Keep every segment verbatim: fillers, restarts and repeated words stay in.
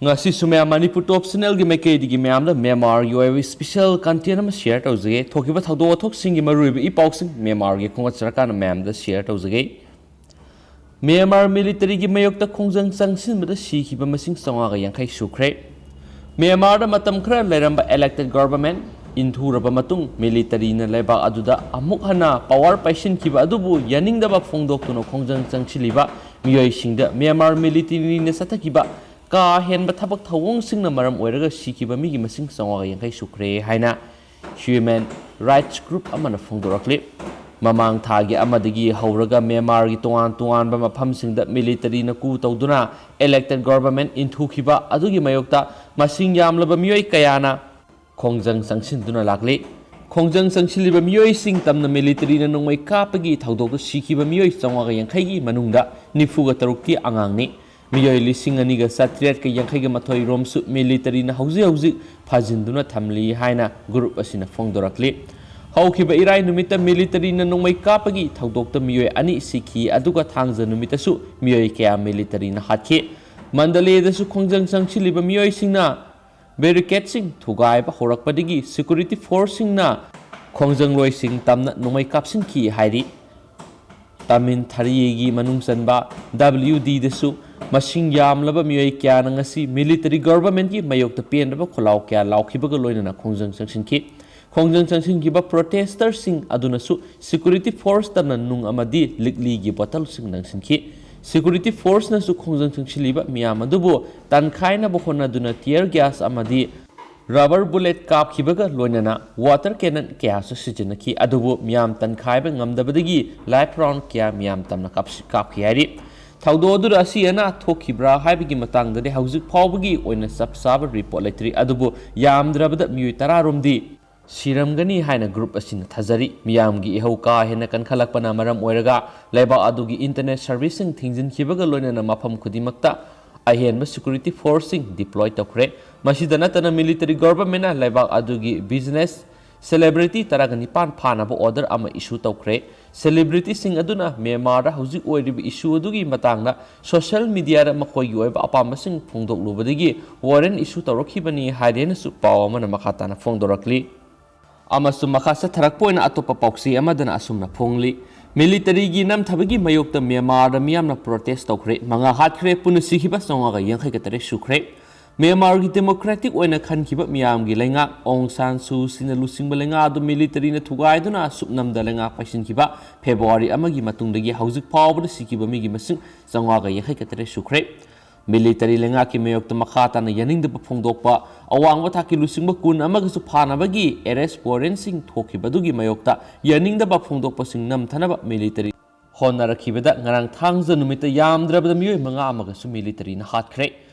ꯉꯁꯤꯁꯨ ꯃꯌꯥꯝ ꯃꯅꯤꯄꯨꯔ ꯇꯣꯞ ꯆꯦꯅꯦꯜꯒꯤ ꯃꯥꯏꯀꯩꯗꯒꯤ ꯃꯌꯥꯝꯗ ꯃ꯭ꯌꯥꯟꯃꯥꯔꯒꯤ ꯑꯣꯏꯕ ꯏꯁꯄꯤꯁꯦꯜ ꯀꯟꯇꯦꯟ ꯑꯃ ꯁꯤꯌꯔ ꯇꯧꯖꯒꯦ꯫ ꯊꯣꯛꯈꯤꯕ ꯊꯧꯗꯣꯛ ꯋꯥꯊꯣꯛꯁꯤꯡꯒꯤ ꯃꯔꯨꯑꯣꯏꯕ ꯏ ꯄꯥꯎꯁꯤꯡ ꯃ꯭ꯌꯥꯟꯃꯥꯔꯒꯤ ꯈꯣꯡꯆꯠ ꯆꯠꯂꯀꯥꯟꯗ ꯃꯌꯥꯝꯗ ꯁꯤꯌꯔ ꯇꯧꯖꯒꯦ꯫ ꯃ꯭ꯌꯥꯟꯃꯥꯔ ꯃꯤꯂꯤꯇꯔꯤꯒꯤ ꯃꯥꯌꯣꯛꯇ ꯈꯣꯡꯖꯪ ꯆꯪꯁꯤꯟꯕꯗ ꯁꯤꯈꯤꯕ ꯃꯁꯤꯡ ꯆꯥꯝꯃꯉꯥꯒ ꯌꯥꯡꯈꯩ ꯁꯨꯈ꯭ꯔꯦ꯫ ꯃ꯭ꯌꯥꯟꯃꯥꯔꯗ ꯃꯇꯝ ꯈꯔ ꯂꯩꯔꯝꯕ ꯏꯂꯦꯛꯇꯦꯗ ꯒꯣꯚꯔꯟꯃꯦꯟꯠ ꯏꯟꯊꯨꯔꯕ ꯃꯇꯨꯡ ꯃꯤꯂꯤꯇꯔꯤꯅ ꯂꯩꯕꯥꯛ ꯑꯗꯨꯗ ꯑꯃꯨꯛ ꯍꯟꯅ ꯄꯥꯋꯔ ꯄꯥꯏꯁꯤꯟꯈꯤꯕ ꯑꯗꯨꯕꯨ ꯌꯥꯅꯤꯡꯗꯕ ꯐꯣꯡꯗꯣꯛꯇꯨꯅ ꯈꯣꯡꯖꯪ ꯆꯪꯁꯤꯜꯂꯤꯕ ꯃꯤꯑꯣꯏꯁꯤꯡꯗ ꯃ꯭ꯌꯥꯟꯃꯥꯔ ꯃꯤꯂꯤꯇꯔꯤꯅ ꯆꯠꯊꯈꯤꯕ ꯀꯥ ꯍꯦꯟꯕ ꯊꯕꯛ ꯊꯧꯑꯣꯡꯁꯤꯡꯅ ꯃꯔꯝ ꯑꯣꯏꯔꯒ ꯁꯤꯈꯤꯕ ꯃꯤꯒꯤ ꯃꯁꯤꯡ ꯆꯥꯝꯃꯉꯥꯒ ꯌꯥꯡꯈꯩ ꯁꯨꯈ꯭ꯔꯦ ꯍꯥꯏꯅ ꯍ꯭ꯌꯨꯃꯦꯟ ꯔꯥꯏꯠꯁ ꯒ꯭ꯔꯨꯞ ꯑꯃꯅ ꯐꯣꯡꯗꯣꯔꯛꯂꯤ꯫ ꯃꯃꯥꯡ ꯊꯥꯒꯤ ꯑꯃꯗꯒꯤ ꯍꯧꯔꯒ ꯃ꯭ꯌꯥꯟꯃꯥꯔꯒꯤ ꯇꯣꯉꯥꯟ ꯇꯣꯉꯥꯟꯕ ꯃꯐꯝꯁꯤꯡꯗ ꯃꯤꯂꯤꯇꯔꯤꯅ ꯀꯨ ꯇꯧꯗꯨꯅ ꯏꯂꯦꯛꯇꯦꯗ ꯒꯣꯚꯔꯟꯃꯦꯟꯠ ꯏꯟꯊꯨꯈꯤꯕ ꯑꯗꯨꯒꯤ ꯃꯥꯌꯣꯛꯇ ꯃꯁꯤꯡ ꯌꯥꯝꯂꯕ ꯃꯤꯑꯣꯏ ꯀꯌꯥꯅ ꯈꯣꯡꯖꯪ ꯆꯪꯁꯤꯟꯗꯨꯅ ꯂꯥꯛꯂꯤ꯫ ꯈꯣꯡꯖꯪ ꯆꯪꯁꯤꯜꯂꯤꯕ ꯃꯤꯑꯣꯏꯁꯤꯡ ꯇꯝꯅ ꯃꯤꯂꯤꯇꯔꯤꯅ ꯅꯣꯡꯃꯩ ꯀꯥꯞꯄꯒꯤ ꯊꯧꯗꯣꯛꯇ ꯁꯤꯈꯤꯕ ꯃꯤꯑꯣꯏ ꯆꯥꯝꯃꯉꯥꯒ ꯌꯥꯡꯈꯩꯒꯤ ꯃꯅꯨꯡꯗ ꯅꯤꯐꯨꯒ ꯇꯔꯨꯛꯇꯤ ꯑꯉꯥꯡꯅꯤ꯫ ꯃꯤꯑꯣꯏ ꯂꯤꯁꯤꯡ ꯑꯅꯤꯒ ꯆꯥꯇ꯭ꯔꯦꯠꯀ ꯌꯥꯡꯈꯩꯒ ꯃꯥꯊꯣꯏ ꯔꯣꯝꯁꯨ ꯃꯤꯂꯤꯇꯔꯤꯅ ꯍꯧꯖꯤꯛ ꯍꯧꯖꯤꯛ ꯐꯥꯖꯤꯟꯗꯨꯅ ꯊꯝꯂꯤ ꯍꯥꯏꯅ ꯒ꯭ꯔꯨꯞ ꯑꯁꯤꯅ ꯐꯣꯡꯗꯣꯔꯛꯂꯤ꯫ ꯍꯧꯈꯤꯕ ꯏꯔꯥꯏ ꯅꯨꯃꯤꯠꯇ ꯃꯤꯂꯤꯇꯔꯤꯅ ꯅꯣꯡꯃꯩ ꯀꯥꯞꯄꯒꯤ ꯊꯧꯗꯣꯛꯇ ꯃꯤꯑꯣꯏ ꯑꯅꯤ ꯁꯤꯈꯤ, ꯑꯗꯨꯒ ꯊꯥꯡꯖ ꯅꯨꯃꯤꯠꯇꯁꯨ ꯃꯤꯑꯣꯏ ꯀꯌꯥ ꯃꯤꯂꯤꯇꯔꯤꯅ ꯍꯥꯠꯈꯤ꯫ ꯃꯟꯗꯂꯦꯗꯁꯨ ꯈꯣꯡꯖꯪ ꯆꯪꯁꯤꯜꯂꯤꯕ ꯃꯤꯑꯣꯏꯁꯤꯡꯅ ꯕꯦꯔꯤꯀꯦꯗꯁꯤꯡ ꯊꯨꯒꯥꯏꯕ ꯍꯧꯔꯛꯄꯗꯒꯤ ꯁꯦꯀ꯭ꯌꯨꯔꯤꯇꯤ ꯐꯣꯔꯁꯁꯤꯡꯅ ꯈꯣꯡꯖꯪꯂꯣꯏꯁꯤꯡ ꯇꯝꯅ ꯅꯣꯡꯃꯩ ꯀꯥꯞꯁꯤꯟꯈꯤ ꯍꯥꯏꯔꯤ꯫ ꯇꯥꯃꯤꯟ ꯊꯔꯤꯒꯤ ꯃꯅꯨꯡ ꯆꯟꯕ ꯗꯕ꯭ꯂꯤꯌꯨ ꯗꯤꯗꯁꯨ ꯃꯁꯤꯡ ꯌꯥꯝꯂꯕ ꯃꯤꯑꯣꯏ ꯀꯌꯥꯅ ꯉꯁꯤ ꯃꯤꯂꯤꯇꯔꯤ ꯒꯣꯚꯔꯟꯃꯦꯟꯠꯀꯤ ꯃꯥꯌꯣꯛꯇ ꯄꯦꯟꯗꯕ ꯈꯣꯜꯂꯥꯎ ꯀꯌꯥ ꯂꯥꯎꯈꯤꯕꯒ ꯂꯣꯏꯅꯅ ꯈꯣꯡꯖꯪ ꯆꯪꯁꯤꯟꯈꯤ꯫ ꯈꯣꯡꯖꯪ ꯆꯪꯁꯤꯟꯈꯤꯕ ꯄ꯭ꯔꯣꯇꯦꯁꯇꯔꯁꯤꯡ ꯑꯗꯨꯅꯁꯨ ꯁꯦꯀ꯭ꯌꯨꯔꯤꯇꯤ ꯐꯣꯔꯁ ꯇꯝꯅ ꯅꯨꯡ ꯑꯃꯗꯤ ꯂꯤꯛꯂꯤꯒꯤ ꯕꯣꯇꯜꯁꯤꯡ ꯂꯪꯁꯤꯟꯈꯤ꯫ ꯁꯦꯀ꯭ꯌꯨꯔꯤꯇꯤ ꯐꯣꯔꯁꯅꯁꯨ ꯈꯣꯡꯖꯪ ꯆꯪꯁꯤꯜꯂꯤꯕ ꯃꯤꯌꯥꯝ ꯑꯗꯨꯕꯨ ꯇꯥꯟꯈꯥꯏꯅꯕ ꯍꯣꯠꯅꯗꯨꯅ ꯇꯤꯌꯔ ꯒ꯭ꯌꯥꯁ ꯑꯃꯗꯤ ꯔꯕꯔ ꯕꯨꯂꯦꯠ ꯀꯥꯞꯈꯤꯕꯒ ꯂꯣꯏꯅꯅ ꯋꯥꯇꯔ ꯀꯦꯅꯟ ꯀꯌꯥꯁꯨ ꯁꯤꯖꯤꯟꯅꯈꯤ꯫ ꯑꯗꯨꯕꯨ ꯃꯤꯌꯥꯝ ꯇꯥꯟꯈꯥꯏꯕ ꯉꯝꯗꯕꯗꯒꯤ ꯂꯥꯏꯐ ꯔꯥꯎꯟ ꯀꯌꯥ ꯃꯤꯌꯥꯝ ꯇꯝꯅ ꯀꯥꯞꯁꯤ-, ꯀꯥꯞꯈꯤ ꯍꯥꯏꯔꯤ꯫ ꯊꯧꯗꯣꯛ ꯑꯗꯨꯗ ꯑꯁꯤ ꯑꯅꯥ ꯊꯣꯛꯈꯤꯕ꯭ꯔꯥ ꯍꯥꯏꯕꯒꯤ ꯃꯇꯥꯡꯗꯗꯤ ꯍꯧꯖꯤꯛ ꯐꯥꯎꯕꯒꯤ ꯑꯣꯏꯅ ꯆꯞ ꯆꯥꯕ ꯔꯤꯄꯣꯔꯠ ꯂꯩꯇ꯭ꯔꯤ꯫ ꯑꯗꯨꯕꯨ ꯌꯥꯝꯗ꯭ꯔꯕꯗ ꯃꯤꯑꯣꯏ ꯇꯔꯥꯔꯣꯝꯗꯤ ꯁꯤꯔꯝꯒꯅꯤ ꯍꯥꯏꯅ ꯒ꯭ꯔꯨꯞ ꯑꯁꯤꯅ ꯊꯥꯖꯔꯤ꯫ ꯃꯤꯌꯥꯝꯒꯤ ꯏꯍꯧ ꯀꯥ ꯍꯦꯟꯅ ꯀꯟꯈꯠꯂꯛꯄꯅ ꯃꯔꯝ ꯑꯣꯏꯔꯒ ꯂꯩꯕꯥꯛ ꯑꯗꯨꯒꯤ ꯏꯟꯇꯔꯅꯦꯠ ꯁꯔꯚꯤꯁꯁꯤꯡ ꯊꯤꯡꯖꯤꯟꯈꯤꯕꯒ ꯂꯣꯏꯅꯅ ꯃꯐꯝ ꯈꯨꯗꯤꯡꯃꯛꯇ ꯑꯍꯦꯟꯕ ꯁꯦꯀ꯭ꯌꯨꯔꯤꯇꯤ ꯐꯣꯔꯁꯁꯤꯡ ꯗꯤꯄ꯭ꯂꯣꯏ ꯇꯧꯈ꯭ꯔꯦ꯫ ꯃꯁꯤꯗ ꯅꯠꯇꯅ ꯃꯤꯂꯤꯇꯔꯤ ꯒꯣꯚꯔꯟꯃꯦꯟꯠꯅ ꯂꯩꯕꯥꯛ ꯑꯗꯨꯒꯤ ꯕꯤꯖꯤꯅꯦꯁ ꯁꯦꯂꯦꯕ꯭ꯔꯤꯇꯤ ꯇꯔꯥꯒ ꯅꯤꯄꯥꯟ ꯐꯥꯅꯕ ꯑꯣꯔꯗꯔ ꯑꯃ ꯏꯁꯨ ꯇꯧꯈ꯭ꯔꯦ꯫ ꯁꯦꯂꯦꯕ꯭ꯔꯤꯇꯤꯁꯤꯡ ꯑꯗꯨꯅ ꯃ꯭ꯌꯥꯟꯃꯥꯔꯗ ꯍꯧꯖꯤꯛ ꯑꯣꯏꯔꯤꯕ ꯏꯁꯨ ꯑꯗꯨꯒꯤ ꯃꯇꯥꯡꯗ ꯁꯣꯁꯤꯌꯦꯜ ꯃꯤꯗꯤꯌꯥꯗ ꯃꯈꯣꯏꯒꯤ ꯑꯣꯏꯕ ꯑꯄꯥꯝꯕꯁꯤꯡ ꯐꯣꯡꯗꯣꯛꯂꯨꯕꯗꯒꯤ ꯋꯥꯔꯦꯟ ꯏꯁꯨ ꯇꯧꯔꯛꯈꯤꯕꯅꯤ ꯍꯥꯏꯔꯦꯅꯁꯨ ꯄꯥꯎ ꯑꯃꯅ ꯃꯈꯥ ꯇꯥꯅ ꯐꯣꯡꯗꯣꯔꯛꯂꯤ꯫ ꯑꯃꯁꯨꯡ ꯃꯈꯥ ꯆꯠꯊꯔꯛꯄ ꯑꯣꯏꯅ ꯑꯇꯣꯞꯄ ꯄꯥꯎꯆꯦ ꯑꯃꯗꯅ ꯑꯁꯨꯝꯅ ꯐꯣꯡꯂꯤ꯫ ꯃꯤꯂꯤꯇꯔꯤꯒꯤ ꯅꯝꯊꯕꯒꯤ ꯃꯥꯌꯣꯛꯇ ꯃ꯭ꯌꯥꯟꯃꯥꯔꯗ ꯃꯤꯌꯥꯝꯅ ꯄ꯭ꯔꯣꯇꯦꯁ ꯇꯧꯈ꯭ꯔꯦ꯫ ꯃꯉꯥ ꯍꯥꯠꯈ꯭ꯔꯦ, ꯄꯨꯟꯅ ꯁꯤꯈꯤꯕ ꯆꯥꯝꯃꯉꯥꯒ ꯌꯥꯡꯈꯩꯒ ꯇꯔꯦꯠ ꯁꯨꯈ꯭ꯔꯦ꯫ ꯃ꯭ꯌꯥꯟꯃꯥꯔꯒꯤ ꯗꯦꯃꯣꯀ꯭ꯔꯦꯇꯤꯛ ꯑꯣꯏꯅ ꯈꯟꯈꯤꯕ ꯃꯤꯌꯥꯝꯒꯤ ꯂꯩꯉꯥꯛ ꯑꯣꯡ ꯁꯥꯟ ꯁꯨ ꯁꯤꯅ ꯂꯨꯆꯤꯡꯕ ꯂꯩꯉꯥꯛ ꯑꯗꯨ ꯃꯤꯂꯤꯇꯔꯤꯅ ꯊꯨꯒꯥꯏꯗꯨꯅ ꯁꯨꯞꯅꯝꯗ ꯂꯩꯉꯥꯛ ꯄꯥꯏꯁꯤꯟꯈꯤꯕ ꯐꯦꯕ꯭ꯔꯨꯋꯥꯔꯤ ꯑꯃꯒꯤ ꯃꯇꯨꯡꯗꯒꯤ ꯍꯧꯖꯤꯛ ꯐꯥꯎꯕꯗ ꯁꯤꯈꯤꯕ ꯃꯤꯒꯤ ꯃꯁꯤꯡ ꯆꯥꯝꯃꯉꯥꯒ ꯌꯥꯡꯈꯩꯒ ꯇꯔꯦꯠ ꯁꯨꯈ꯭ꯔꯦ꯫ ꯃꯤꯂꯤꯇꯔꯤ ꯂꯩꯉꯥꯛꯀꯤ ꯃꯥꯌꯣꯛꯇ ꯃꯈꯥ ꯇꯥꯅ ꯌꯥꯅꯤꯡꯗꯕ ꯐꯣꯡꯗꯣꯛꯄ, ꯑꯋꯥꯡꯕ ꯊꯥꯛꯀꯤ ꯂꯨꯆꯤꯡꯕ ꯀꯨꯟ ꯑꯃꯒꯁꯨ ꯐꯥꯅꯕꯒꯤ ꯑꯦꯔꯦꯁ ꯋꯥꯔꯦꯟꯁꯤꯡ ꯊꯣꯛꯈꯤꯕꯗꯨꯒꯤ ꯃꯥꯌꯣꯛꯇ ꯌꯥꯅꯤꯡꯗꯕ ꯐꯣꯡꯗꯣꯛꯄꯁꯤꯡ ꯅꯝꯊꯅꯕ ꯃꯤꯂꯤꯇꯔꯤ ꯍꯣꯠꯅꯔꯛꯈꯤꯕꯗ ꯉꯔꯥꯡ ꯊꯥꯡꯖ ꯅꯨꯃꯤꯠꯇ ꯌꯥꯝꯗ꯭ꯔꯕꯗ ꯃꯤꯑꯣꯏ ꯃꯉꯥ ꯑꯃꯒꯁꯨ ꯃꯤꯂꯤꯇꯔꯤꯅ ꯍꯥꯠꯈ꯭ꯔꯦ꯫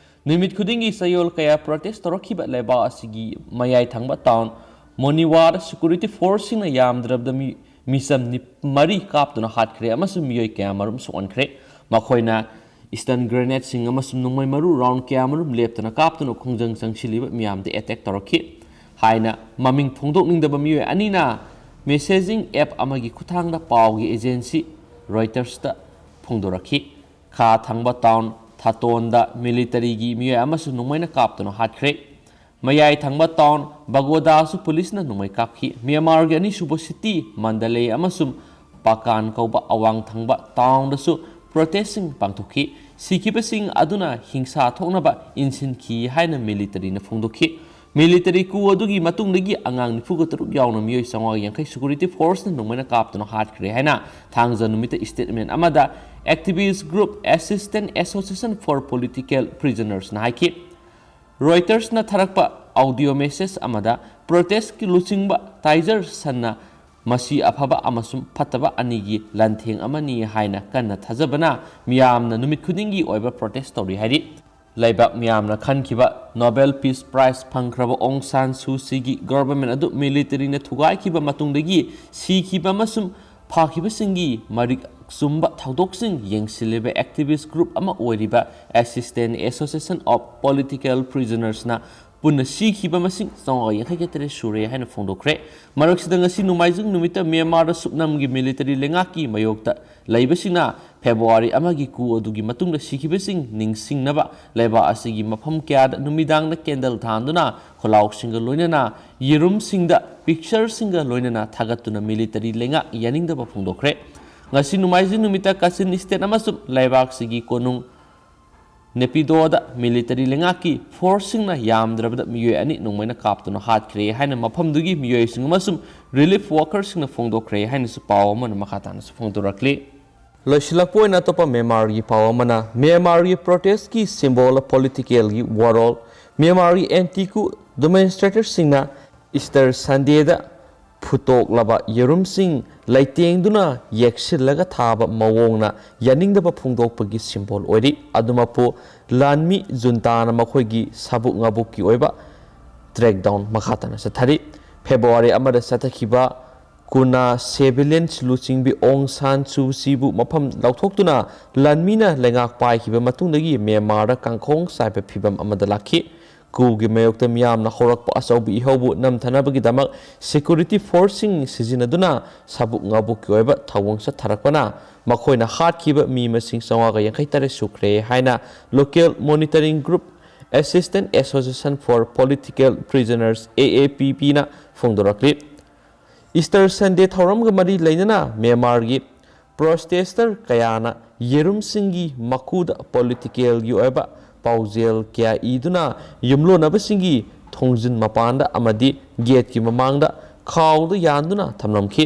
ꯅꯨꯃꯤꯠ ꯈꯨꯗꯤꯡꯒꯤ ꯆꯌꯣꯜ ꯀꯌꯥ ꯄ꯭ꯔꯣꯇꯦꯁ ꯇꯧꯔꯛꯈꯤꯕ ꯂꯩꯕꯥꯛ ꯑꯁꯤꯒꯤ ꯃꯌꯥꯏ ꯊꯪꯕ ꯇꯥꯎꯟ ꯃꯣꯅꯤꯋꯥꯗ ꯁꯦꯀ꯭ꯌꯨꯔꯤꯇꯤ ꯐꯣꯔꯁꯁꯤꯡꯅ ꯌꯥꯝꯗ꯭ꯔꯕꯗ ꯃꯤ ꯃꯤꯆꯝ ꯅꯤꯞ-, ꯃꯔꯤ ꯀꯥꯞꯇꯨꯅ ꯍꯥꯠꯈ꯭ꯔꯦ ꯑꯃꯁꯨꯡ ꯃꯤꯑꯣꯏ ꯀꯌꯥ ꯃꯔꯨꯝ ꯁꯣꯛꯍꯟꯈ꯭ꯔꯦ꯫ ꯃꯈꯣꯏꯅ ꯏꯁꯇꯟ ꯒ꯭ꯔꯦꯅꯦꯗꯁꯤꯡ ꯑꯃꯁꯨꯡ ꯅꯣꯡꯃꯩ ꯃꯔꯨ ꯔꯥꯎꯟ ꯀꯌꯥ ꯃꯔꯨꯝ ꯂꯦꯞꯇꯅ ꯀꯥꯞꯇꯨꯅ ꯈꯣꯡꯖꯪ ꯆꯪꯁꯤꯜꯂꯤꯕ ꯃꯤꯌꯥꯝꯗ ꯑꯦꯇꯦꯛ ꯇꯧꯔꯛꯈꯤ ꯍꯥꯏꯅ ꯃꯃꯤꯡ ꯐꯣꯡꯗꯣꯛꯅꯤꯡꯗꯕ ꯃꯤꯑꯣꯏ ꯑꯅꯤꯅ ꯃꯦꯁꯦꯖꯤꯡ ꯑꯦꯞ ꯑꯃꯒꯤ ꯈꯨꯠꯊꯥꯡꯗ ꯄꯥꯎꯒꯤ ꯑꯦꯖꯦꯟꯁꯤ ꯔꯣꯏꯇꯔꯁꯇ ꯐꯣꯡꯗꯣꯔꯛꯈꯤ꯫ ꯈꯥ ꯊꯪꯕ ꯇꯥꯎꯟ ꯊꯥꯇꯣꯟꯗ ꯃꯤꯂꯤꯇꯔꯤꯒꯤ ꯃꯤꯑꯣꯏ ꯑꯃꯁꯨ ꯅꯣꯡꯃꯩꯅ ꯀꯥꯞꯇꯨꯅ ꯍꯥꯠꯈ꯭ꯔꯦ꯫ ꯃꯌꯥꯏ ꯊꯪꯕ ꯇꯥꯎꯟ ꯕꯒꯣꯗꯥꯁꯨ ꯄꯨꯂꯤꯁꯅ ꯅꯣꯡꯃꯩ ꯀꯥꯞꯈꯤ꯫ ꯃ꯭ꯌꯥꯟꯃꯥꯔꯒꯤ ꯑꯅꯤꯁꯨꯕ ꯁꯤꯇꯤ ꯃꯟꯗꯂꯦ ꯑꯃꯁꯨꯡ ꯄꯥꯀꯥꯟ ꯀꯧꯕ ꯑꯋꯥꯡ ꯊꯪꯕ ꯇꯥꯎꯟꯗꯁꯨ ꯄ꯭ꯔꯣꯇꯦꯁꯁꯤꯡ ꯄꯥꯡꯊꯣꯛꯈꯤ꯫ ꯁꯤꯈꯤꯕꯁꯤꯡ ꯑꯗꯨꯅ ꯍꯤꯡꯁꯥ ꯊꯣꯛꯅꯕ ꯏꯟꯁꯤꯟꯈꯤ ꯍꯥꯏꯅ ꯃꯤꯂꯤꯇꯔꯤꯅ ꯐꯣꯡꯗꯣꯛꯈꯤ꯫ ꯃꯤꯂꯤꯇꯔꯤ ꯀꯨ ꯑꯗꯨꯒꯤ ꯃꯇꯨꯡꯗꯒꯤ ꯑꯉꯥꯡ ꯅꯤꯐꯨꯒ ꯇꯔꯨꯛ ꯌꯥꯎꯅ ꯃꯤꯑꯣꯏ ꯆꯥꯝꯃꯉꯥ ꯌꯥꯡꯈꯩ ꯁꯦꯀ꯭ꯌꯨꯔꯤꯇꯤ ꯐꯣꯔꯁꯅ ꯅꯣꯡꯃꯩꯅ ꯀꯥꯞꯇꯨꯅ ꯍꯥꯠꯈ꯭ꯔꯦ ꯍꯥꯏꯅ ꯊꯥꯡꯖ ꯅꯨꯃꯤꯠꯇ ꯏꯁꯇꯦꯠꯃꯦꯟ ꯑꯃꯗ activist group Assistance Association for Political Prisonersꯅ ꯍꯥꯏꯈꯤ꯫ ꯔꯣꯏꯇꯔꯁꯅ ꯊꯥꯔꯛꯄ ꯑꯣꯗꯤꯑꯣ ꯃꯦꯁꯦꯖ ꯑꯃꯗ ꯄ꯭ꯔꯣꯇꯦꯁꯀꯤ ꯂꯨꯆꯤꯡꯕ ꯇꯥꯏꯖꯔ ꯁꯟꯅ ꯃꯁꯤ ꯑꯐꯕ ꯑꯃꯁꯨꯡ ꯐꯠꯇꯕ ꯑꯅꯤꯒꯤ ꯂꯥꯟꯊꯦꯡ ꯑꯃꯅꯤ ꯍꯥꯏꯅ ꯀꯟꯅ ꯊꯥꯖꯕꯅ ꯃꯤꯌꯥꯝꯅ ꯅꯨꯃꯤꯠ ꯈꯨꯗꯤꯡꯒꯤ ꯑꯣꯏꯕ ꯄ꯭ꯔꯣꯇꯦꯁ ꯇꯧꯔꯤ ꯍꯥꯏꯔꯤ꯫ ꯂꯩꯕꯥꯛ ꯃꯤꯌꯥꯝꯅ ꯈꯟꯈꯤꯕ ꯅꯣꯕꯦꯜ ꯄꯤꯁ ꯄ꯭ꯔꯥꯏꯖ ꯐꯪꯈ꯭ꯔꯕ ꯑꯣꯡ ꯁꯥꯟ ꯁꯨ ꯁꯤꯒꯤ ꯒꯚꯔꯟꯃꯦꯟꯠ ꯑꯗꯨ ꯃꯤꯂꯤꯇꯔꯤꯅ ꯊꯨꯒꯥꯏꯈꯤꯕ ꯃꯇꯨꯡꯗꯒꯤ ꯁꯤꯈꯤꯕ ꯑꯃꯁꯨꯡ ꯐꯥꯈꯤꯕꯁꯤꯡꯒꯤ ꯃꯔꯤꯛ ꯆꯨꯝꯕ ꯊꯧꯗꯣꯛꯁꯤꯡ ꯌꯦꯡꯁꯤꯜꯂꯤꯕ ꯑꯦꯛꯇꯤꯚꯤꯁ ꯒ꯭ꯔꯨꯞ ꯑꯃ ꯑꯣꯏꯔꯤꯕ Assistance Association of Political Prisonersꯅ ꯄꯨꯟꯅ ꯁꯤꯈꯤꯕ ꯃꯁꯤꯡ ꯆꯥꯝꯃꯉꯥ ꯌꯥꯡꯈꯩ ꯇꯔꯦꯠ ꯁꯨꯔꯦ ꯍꯥꯏꯅ ꯐꯣꯡꯗꯣꯛꯈ꯭ꯔꯦ꯫ ꯃꯔꯛꯁꯤꯗ, ꯉꯁꯤ ꯅꯣꯡꯃꯥꯏꯖꯤꯡ ꯅꯨꯃꯤꯠꯇ ꯃ꯭ꯌꯥꯟꯃꯥꯔꯗ ꯁꯨꯞꯅꯝꯒꯤ ꯃꯤꯂꯤꯇꯔꯤ ꯂꯩꯉꯥꯛꯀꯤ ꯃꯥꯌꯣꯛꯇ ꯂꯩꯕꯁꯤꯡꯅ ꯐꯦꯕ꯭ꯔꯨꯋꯥꯔꯤ ꯑꯃꯒꯤ coup ꯑꯗꯨꯒꯤ ꯃꯇꯨꯡꯗ ꯁꯤꯈꯤꯕꯁꯤꯡ ꯅꯤꯡꯁꯤꯡꯅꯕ ꯂꯩꯕꯥꯛ ꯑꯁꯤꯒꯤ ꯃꯐꯝ ꯀꯌꯥꯗ ꯅꯨꯃꯤꯗꯥꯡꯗ ꯀꯦꯟꯗꯜ ꯊꯥꯟꯗꯨꯅ, ꯈꯣꯜꯂꯥꯎꯁꯤꯡꯒ ꯂꯣꯏꯅꯅ, ꯌꯦꯔꯨꯝꯁꯤꯡꯗ ꯄꯤꯛꯆꯔꯁꯤꯡꯒ ꯂꯣꯏꯅꯅ ꯊꯥꯒꯠꯇꯨꯅ ꯃꯤꯂꯤꯇꯔꯤ ꯂꯩꯉꯥꯛ ꯌꯥꯅꯤꯡꯗꯕ ꯐꯣꯡꯗꯣꯛꯈ꯭ꯔꯦ꯫ ꯉꯁꯤ ꯅꯣꯡꯃꯥꯏꯖꯤꯡ ꯅꯨꯃꯤꯠꯇ ꯀꯥꯆꯤꯟ ꯁ꯭ꯇꯦꯠ ꯑꯃꯁꯨꯡ ꯂꯩꯕꯥꯛꯁꯤꯒꯤ ꯀꯣꯅꯨꯡ ꯅꯦꯄꯤꯗꯣꯗ ꯃꯤꯂꯤꯇꯔꯤ ꯂꯩꯉꯥꯛꯀꯤ ꯐꯣꯔꯁꯁꯤꯡꯅ ꯌꯥꯝꯗ꯭ꯔꯕꯗ ꯃꯤꯑꯣꯏ ꯑꯅꯤ ꯅꯣꯡꯃꯩꯅ ꯀꯥꯞꯇꯨꯅ ꯍꯥꯠꯈ꯭ꯔꯦ ꯍꯥꯏꯅ ꯃꯐꯝꯗꯨꯒꯤ ꯃꯤꯑꯣꯏꯁꯤꯡ ꯑꯃꯁꯨꯡ ꯔꯤꯂꯤꯐ ꯋꯥꯀꯔꯁꯤꯡꯅ ꯐꯣꯡꯗꯣꯛꯈ꯭ꯔꯦ ꯍꯥꯏꯅꯁꯨ ꯄꯥꯎ ꯑꯃꯅ ꯃꯈꯥ ꯇꯥꯅꯁꯨ ꯐꯣꯡꯗꯣꯔꯛꯂꯤ꯫ ꯂꯣꯏꯁꯤꯜꯂꯛꯄ ꯑꯣꯏꯅ ꯑꯇꯣꯞꯄ ꯃ꯭ꯌꯥꯟꯃꯥꯔꯒꯤ ꯄꯥꯎ ꯑꯃꯅ, ꯃ꯭ꯌꯥꯟꯃꯥꯔꯒꯤ ꯄ꯭ꯔꯣꯇꯦꯁꯀꯤ ꯁꯤꯝꯕꯣꯜ ꯄꯣꯂꯤꯇꯤꯀꯦꯜꯒꯤ ꯋꯥꯔꯣꯜ꯫ ꯃ꯭ꯌꯥꯟꯃꯥꯔꯒꯤ ꯑꯦꯟꯇꯤ coup ꯗꯤꯃꯣꯟꯁꯇ꯭ꯔꯦꯇꯔꯁꯤꯡꯅ ꯏꯁꯇꯔ ꯁꯟꯗꯦꯗ ꯐꯨꯠꯇꯣꯛꯂꯕ ꯌꯦꯔꯨꯝꯁꯤꯡ ꯂꯩꯇꯦꯡꯗꯨꯅ ꯌꯦꯛꯁꯤꯜꯂꯒ ꯊꯥꯕ ꯃꯑꯣꯡꯅ ꯌꯥꯅꯤꯡꯗꯕ ꯐꯣꯡꯗꯣꯛꯄꯒꯤ ꯁꯤꯝꯕꯣꯜ ꯑꯣꯏꯔꯤ꯫ ꯑꯗꯨꯃꯛꯄꯨ, ꯂꯥꯟꯃꯤ ꯖꯨꯟꯇꯥꯅ ꯃꯈꯣꯏꯒꯤ ꯁꯥꯕꯨꯛ ꯉꯥꯕꯨꯛꯀꯤ ꯑꯣꯏꯕ ꯇ꯭ꯔꯦꯛꯗꯥꯎꯟ ꯃꯈꯥ ꯇꯥꯅ ꯆꯠꯊꯔꯤ꯫ ꯐꯦꯕ꯭ꯔꯨꯋꯥꯔꯤ ꯑꯃꯗ ꯆꯠꯊꯈꯤꯕ ꯀꯨꯅꯥ ꯁꯦꯚꯤꯂꯤꯌꯟ ꯂꯨꯆꯤꯡꯕꯤ ꯑꯣꯡ ꯁꯥꯟ ꯁꯨ ꯆꯤꯕꯨ ꯃꯐꯝ ꯂꯧꯊꯣꯛꯇꯨꯅ ꯂꯥꯟꯃꯤꯅ ꯂꯩꯉꯥꯛ ꯄꯥꯏꯈꯤꯕ ꯃꯇꯨꯡꯗꯒꯤ ꯃ꯭ꯌꯥꯟꯃꯥꯔꯗ ꯀꯥꯡꯈꯣꯡ ꯆꯥꯏꯕ ꯐꯤꯕꯝ ꯑꯃꯗ ꯂꯥꯛꯈꯤ꯫ Coup ꯒꯤ ꯃꯥꯌꯣꯛꯇ ꯃꯤꯌꯥꯝꯅ ꯍꯧꯔꯛꯄ ꯑꯆꯧꯕ ꯏꯍꯧꯕꯨ ꯅꯝꯊꯅꯕꯒꯤꯗꯃꯛ ꯁꯦꯀ꯭ꯌꯨꯔꯤꯇꯤ ꯐꯣꯔꯁꯁꯤꯡ ꯁꯤꯖꯤꯟꯅꯗꯨꯅ ꯁꯥꯕꯨꯛ ꯉꯥꯕꯨꯛꯀꯤ ꯑꯣꯏꯕ ꯊꯧꯑꯣꯡ ꯆꯠꯊꯔꯛꯄꯅ ꯃꯈꯣꯏꯅ ꯍꯥꯠꯈꯤꯕ ꯃꯤ ꯃꯁꯤꯡ ꯆꯥꯝꯃꯉꯥꯒ ꯌꯥꯡꯈꯩ ꯇꯔꯦꯠ ꯁꯨꯈ꯭ꯔꯦ ꯍꯥꯏꯅ Local Monitoring Group Assistance Association for Political Prisoners, A A P P ꯅ ꯐꯣꯡꯗꯣꯔꯛꯂꯤ꯫ ꯏꯁꯇꯔ ꯁꯟꯗꯦ ꯊꯧꯔꯝꯒ ꯃꯔꯤ ꯂꯩꯅꯅ ꯃ꯭ꯌꯥꯟꯃꯥꯔꯒꯤ ꯄ꯭ꯔꯣꯇꯦꯁꯇꯔ ꯀꯌꯥꯅ ꯌꯦꯔꯨꯝꯁꯤꯡꯒꯤ ꯃꯀꯨꯗ ꯄꯣꯂꯤꯇꯤꯀꯦꯜꯒꯤ ꯑꯣꯏꯕ ꯄꯥꯎꯖꯦꯜ ꯀꯌꯥ ꯏꯗꯨꯅ ꯌꯨꯝꯂꯣꯟꯅꯕꯁꯤꯡꯒꯤ ꯊꯣꯡꯖꯤꯟ ꯃꯄꯥꯟꯗ ꯑꯃꯗꯤ ꯒꯦꯠꯀꯤ ꯃꯃꯥꯡꯗ ꯈꯥꯎꯗ ꯌꯥꯟꯗꯨꯅ ꯊꯝꯂꯝꯈꯤ꯫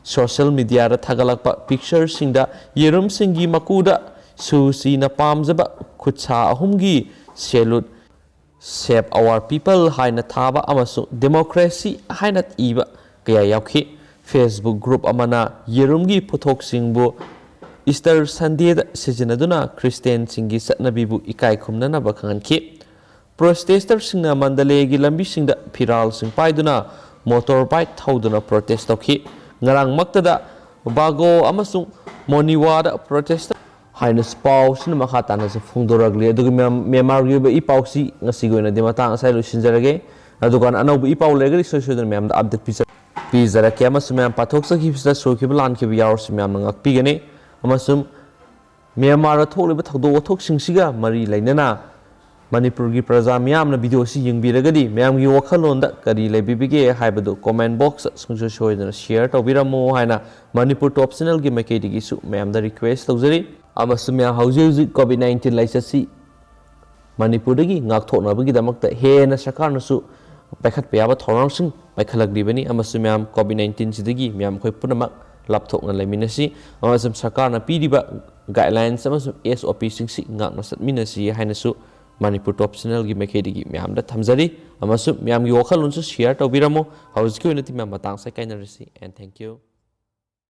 ꯁꯣꯁꯤꯌꯦꯜ ꯃꯤꯗꯤꯌꯥꯗ ꯊꯥꯒꯠꯂꯛꯄ ꯄꯤꯛꯆꯔꯁꯤꯡꯗ ꯌꯦꯔꯨꯝꯁꯤꯡꯒꯤ ꯃꯀꯨꯗ ꯁꯨ ꯆꯤꯅ ꯄꯥꯝꯖꯕ ꯈꯨꯠꯁꯥ ꯑꯍꯨꯝꯒꯤ ꯁꯦꯂꯨꯠ, Save Our People ꯍꯥꯏꯅ ꯊꯥꯕ ꯑꯃꯁꯨꯡ Democracy ꯍꯥꯏꯅ ꯏꯕ ꯀꯌꯥ ꯌꯥꯎꯈꯤ꯫ Facebook group ꯑꯃꯅ ꯌꯦꯔꯨꯝꯒꯤ ꯄꯣꯠꯊꯣꯛꯁꯤꯡꯕꯨ ꯏꯁꯇꯔ ꯁꯟꯗꯦꯗ ꯁꯤꯖꯤꯟꯅꯗꯨꯅ ꯈ꯭ꯔꯤꯁꯇꯤꯌꯥꯟꯁꯤꯡꯒꯤ ꯆꯠꯅꯕꯤꯕꯨ ꯏꯀꯥꯏ ꯈꯨꯝꯅꯅꯕ ꯈꯪꯍꯟꯈꯤ꯫ ꯄ꯭ꯔꯣꯇꯦꯁꯇꯔꯁꯤꯡꯅ ꯃꯟꯗꯂꯦꯒꯤ ꯂꯝꯕꯤꯁꯤꯡꯗ ꯐꯤꯔꯥꯜꯁꯤꯡ ꯄꯥꯏꯗꯨꯅ ꯃꯣꯇꯣꯔ ꯕꯥꯏꯛ ꯊꯧꯗꯨꯅ ꯄ꯭ꯔꯣꯇꯦꯁ ꯇꯧꯈꯤ꯫ ꯉꯔꯥꯡꯃꯛꯇꯗ ꯕꯥꯒꯣ ꯑꯃꯁꯨꯡ ꯃꯣꯅꯤꯋꯥꯗ ꯄ꯭ꯔꯣꯇꯦꯁꯇꯔ ꯍꯥꯏꯅ ꯄꯥꯎꯁꯤꯅ ꯃꯈꯥ ꯇꯥꯅꯁꯨ ꯐꯣꯡꯗꯣꯔꯛꯂꯤ꯫ ꯑꯗꯨꯒ ꯃꯌꯥꯝ, ꯃ꯭ꯌꯥꯟꯃꯥꯔꯒꯤ ꯑꯣꯏꯕ ꯏ ꯄꯥꯎꯁꯤ ꯉꯁꯤꯒꯤ ꯑꯣꯏꯅꯗꯤ ꯃꯇꯥꯡ ꯑꯁꯤꯗ ꯂꯣꯏꯁꯤꯟꯖꯔꯒꯦ꯫ ꯑꯗꯨꯒ ꯑꯅꯧꯕ ꯏ ꯄꯥꯎ ꯂꯩꯔꯒꯗꯤ ꯁꯣꯏ ꯁꯣꯏꯗꯅ ꯃꯌꯥꯝꯗ ꯑꯞꯗꯦꯠ ꯄꯤꯖ-, ꯄꯤꯖꯔꯛꯀꯦ꯫ ꯑꯃꯁꯨꯡ ꯃꯌꯥꯝ ꯄꯥꯊꯣꯛꯆꯈꯤꯕꯁꯤꯗ ꯁꯣꯏꯈꯤꯕ ꯂꯥꯟꯈꯤꯕ ꯌꯥꯎꯔꯁꯨ ꯃꯌꯥꯝꯅ ꯉꯥꯛꯄꯤꯒꯅꯤ꯫ ꯑꯃꯁꯨꯡ ꯃ꯭ꯌꯥꯟꯃꯥꯔꯗ ꯊꯣꯛꯂꯤꯕ ꯊꯧꯗꯣꯛ ꯋꯥꯊꯣꯛꯁꯤꯡꯁꯤꯒ ꯃꯔꯤ ꯂꯩꯅꯅ ꯃꯅꯤꯄꯨꯔꯒꯤ ꯄ꯭ꯔꯖꯥ ꯃꯤꯌꯥꯝꯅ ꯚꯤꯗꯤꯑꯣꯁꯤ ꯌꯦꯡꯕꯤꯔꯒꯗꯤ ꯃꯌꯥꯝꯒꯤ ꯋꯥꯈꯜꯂꯣꯟꯗ ꯀꯔꯤ ꯂꯩꯕꯤꯕꯒꯦ ꯍꯥꯏꯕꯗꯨ comment box ꯁꯨꯡꯁꯣꯏ ꯁꯣꯏꯗꯅ share ꯇꯧꯕꯤꯔꯝꯃꯨ ꯍꯥꯏꯅ ꯃꯅꯤꯄꯨꯔ Top Channelꯒꯤ ꯃꯥꯏꯀꯩꯗꯒꯤꯁꯨ ꯃꯌꯥꯝꯗ request ꯇꯧꯖꯔꯤ꯫ ꯑꯃꯁꯨꯡ ꯃꯌꯥꯝ ꯍꯧꯖꯤꯛ ꯍꯧꯖꯤꯛ COVID nineteen ꯂꯥꯏꯆꯠꯁꯤ ꯃꯅꯤꯄꯨꯔꯗꯒꯤ ꯉꯥꯛꯊꯣꯛꯅꯕꯒꯤꯗꯃꯛꯇ ꯍꯦꯟꯅ ꯁꯔꯀꯥꯔꯅꯁꯨ ꯄꯥꯏꯈꯠꯄ ꯌꯥꯕ ꯊꯧꯔꯥꯡꯁꯤꯡ ꯄꯥꯏꯈꯠꯂꯛꯂꯤꯕꯅꯤ꯫ ꯑꯃꯁꯨꯡ ꯃꯌꯥꯝ COVID nineteenꯁꯤꯗꯒꯤ ꯃꯌꯥꯝ ꯑꯩꯈꯣꯏ ꯄꯨꯝꯅꯃꯛ ꯂꯥꯞꯊꯣꯛꯅ ꯂꯩꯃꯤꯟꯅꯁꯤ꯫ ꯑꯃꯁꯨꯡ ꯁꯔꯀꯥꯔꯅ ꯄꯤꯔꯤꯕ guidelines ꯑꯃꯁꯨꯡ SOPꯁꯤꯡꯁꯤ ꯉꯥꯛꯅ ꯆꯠꯃꯤꯟꯅꯁꯤ ꯍꯥꯏꯅꯁꯨ ꯃꯅꯤꯄꯨꯔ Top Channelꯒꯤ ꯃꯥꯏꯀꯩꯗꯒꯤ ꯃꯌꯥꯝꯗ ꯊꯝꯖꯔꯤ꯫ ꯑꯃꯁꯨꯡ ꯃꯌꯥꯝꯒꯤ ꯋꯥꯈꯜꯂꯣꯟꯁꯨ share ꯇꯧꯕꯤꯔꯝꯃꯨ꯫ ꯍꯧꯖꯤꯛꯀꯤ ꯑꯣꯏꯅꯗꯤ ꯃꯌꯥꯝ ꯃꯇꯥꯡ ꯑꯁꯤꯗ ꯀꯥꯏꯅꯔꯁꯤ꯫ And thank you꯫